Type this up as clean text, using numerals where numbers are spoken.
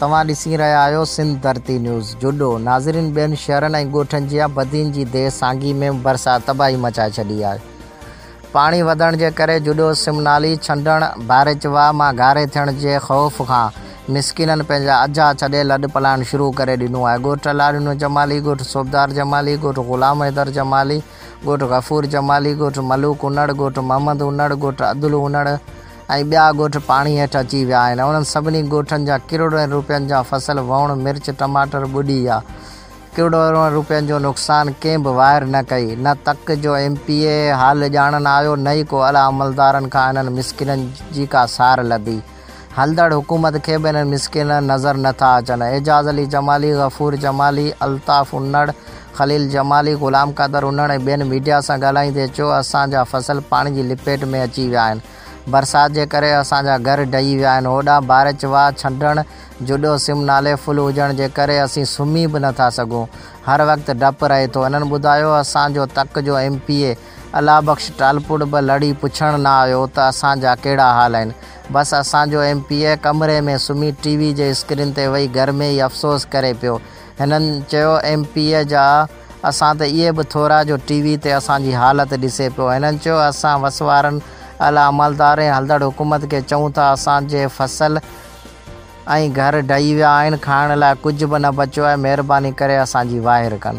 توهان ڏسي رهيا آهيو سنڌ ڌرتي نيوز جهڏو ناظرين ٻين شهرن ۽ ڳوٺن جيان بدين جي ديهه سانگي ۾ به برسات تباهي مچائي ڇڏي آهي پاڻي وڌڻ جي ڪري جهڏو سم نالي ڇنڊڻ باريچ واهه مان گهاري ٿيڻ جي خوف کان مسڪينن پنهنجا اجها ڇڏي لڏ پلاڻ شروع ڪري ڏنو آهي ڳوٺ لاڏنو جمالي ڳوٺ صوبدار جمالي ڳوٺ غلام حيدر جمالي ڳوٺ غفور جمالي ڳوٺ ملوڪ انڙ ڳوٺ محمد انڙ ڳوٺ عدل انڙ ۽ ٻيا ڳوٺ پاڻي هيٺ اچي ويا آهن. انهن سڀني ڳوٺن جا ڪروڙين روپين جا فصل ووڻ، مرچ، ٽماٽر ٻڏي ويا. ڪروڙين روپين جو نقصان ڪنهن به واهر نه ڪئي. نه تڪ جو ايم پي اي حال ڄاڻڻ آيو نه ئي ڪو اعليٰ عملدارن کان انهن مسڪينن جي ڪا سار لڌي. هلندڙ حڪومت کي به انهن مسڪينن نظر نه ٿا اچن. اعجاز علي جمالي، غفور جمالي، الطاف انڙ، خليل جمالي، غلام قادر انڙ ۽ ٻين ميڊيا سان ڳالهائيندي چيو اسان جا فصل پاڻي جي لپيٽ ۾ اچي ويا آهن. برسات جي ڪري اسان جا گهر ڊهي ويا آهن. هوڏانهن بارچ واهه ڇنڊڻ جهڏو سم نالي ڦل هجڻ جي ڪري اسين سمهي به نه ٿا سگهون. هر وقت ڊپ رهي ٿو. هنن ٻڌايو اسان جو تڪ جو M P A Allah Bakhsh Talpur به لڙي پڇڻ نه آيو ته اسان جا ڪهڙا حال آهن. بس اسان جو ايم پي اي ڪمري ۾ سمهي ٽي وي جي اسڪرين تي ويهي گهر ۾ ئي افسوس ڪري پيو. هنن چيو ايم پي اي جا اسان تي اهي به ٿورا جو ٽي وي تي اسان جي حالت ڏسي پيو. هنن چيو اسان وس وارن اعليٰ عملدار ۽ هلندڙ حڪومت کي چئون ٿا اسان جي فصل ۽ گهر ڊهي ويا آهن کائڻ لاء ڪجهه به نه بچيو آهي مهرباني ڪري اسان جي واهر ڪن.